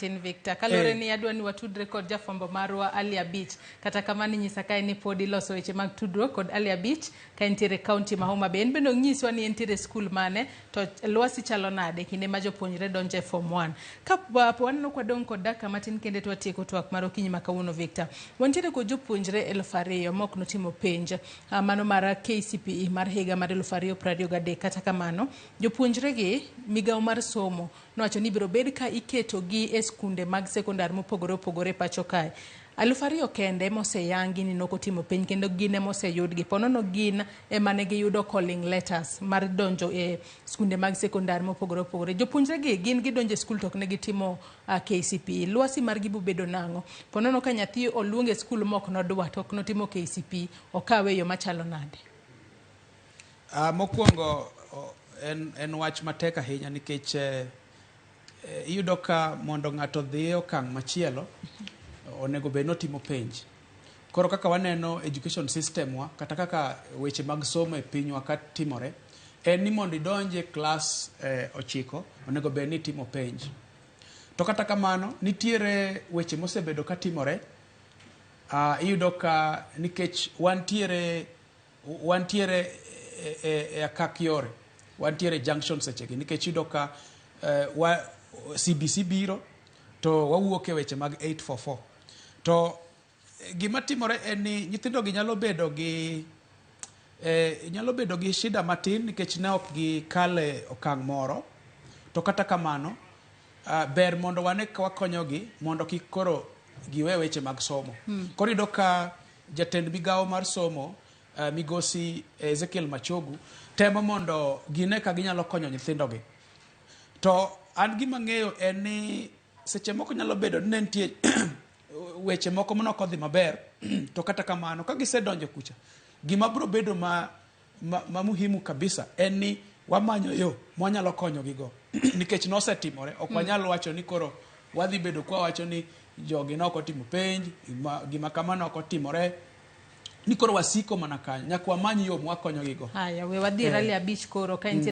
matin Victor. Kaluwore ni adwa ni watudre kod jafwambo marwa Ali Abich. Kata kamano inyisa kae ni pod iloso weche mag tudruok kod Ali Abich ka entiere kaunti ma Homa Bay. En bende onyiswa ni entiere skul mane to lwasi chalo nade kinde ma jopuonjre donjo e form 1. Ka waneno kwadong' kod dakika matin kende to watieko twak mar okinyi ma kawuono Victor. Wantiere kod jopuonjre 2000 mok notimo penj mano mar KCPE mar higa mar 2023. Kata kamano jopuonjre gi migawo mar somo nowacho ni ibiro bed ka iketo gi e skunde mag sekondar mopogore opogore pacho kae. 2000 kende moseyangi ni nokotimo penj kendo gin ema oseyudgi. Ponono gin ema ne giyudo calling letters mar donjo e skunde mag sekondar mopogore opogore. Jopuonjre gi gin gidonjo e skul to ok ne gitimo KCPE. Lwasi margi bobedo nang'o? Ponono ka nyathi oluong e skul mok nodwa to ok notimo KCPE, okawe e yo machalo nade? Mokwongo en wach matek ahinya nikech iyudo ka mondo ng'ato odhi e okang' machielo onego bed ni otimo penj. Koro kaka waneno education system wa kata kaka weche mag somo e pinywa ka timore en ni mondo idonj e klas 9 onego bed ni itimo penj. To kata kamano nitiere weche mosebedo ka timore. Iyudo ka nikech wantiere e akak yore, wantiere junction sechegi nikech iyudo ka CBC biro to wawuok e weche mag 844. To gima timore en ni nyithindo gi nyalo bedo gi shida matin nikech ne ok gikale okang' moro. To kata kamano ber mondo wane ka wakonyogi mondo kik koro giwe weche mag somo. Koro iyudo ka jatend migawo mar somo migosi Ezekiel Machogu temo mondo gine ka ginyalo konyo nyithindogi. To an gima ang'eyo en ni seche moko nyalo bedo ni ne nitie weche moko manok odhi maber to kata kamano ka gisedonjo kucha gima biro bedo ma muhimu kabisa en ni wamanyo yo mwanyalo konyogigo nikech nosetimore. Ok wanyal wacho ni koro wadhi bedo kwa wacho ni jogi nok otimo penj, gima kama nok otimore, ni koro wasiko mana kanyo. Nyaka wamany yo mwakonyogigo. Haya, we wadhi e rali abich koro ka entie.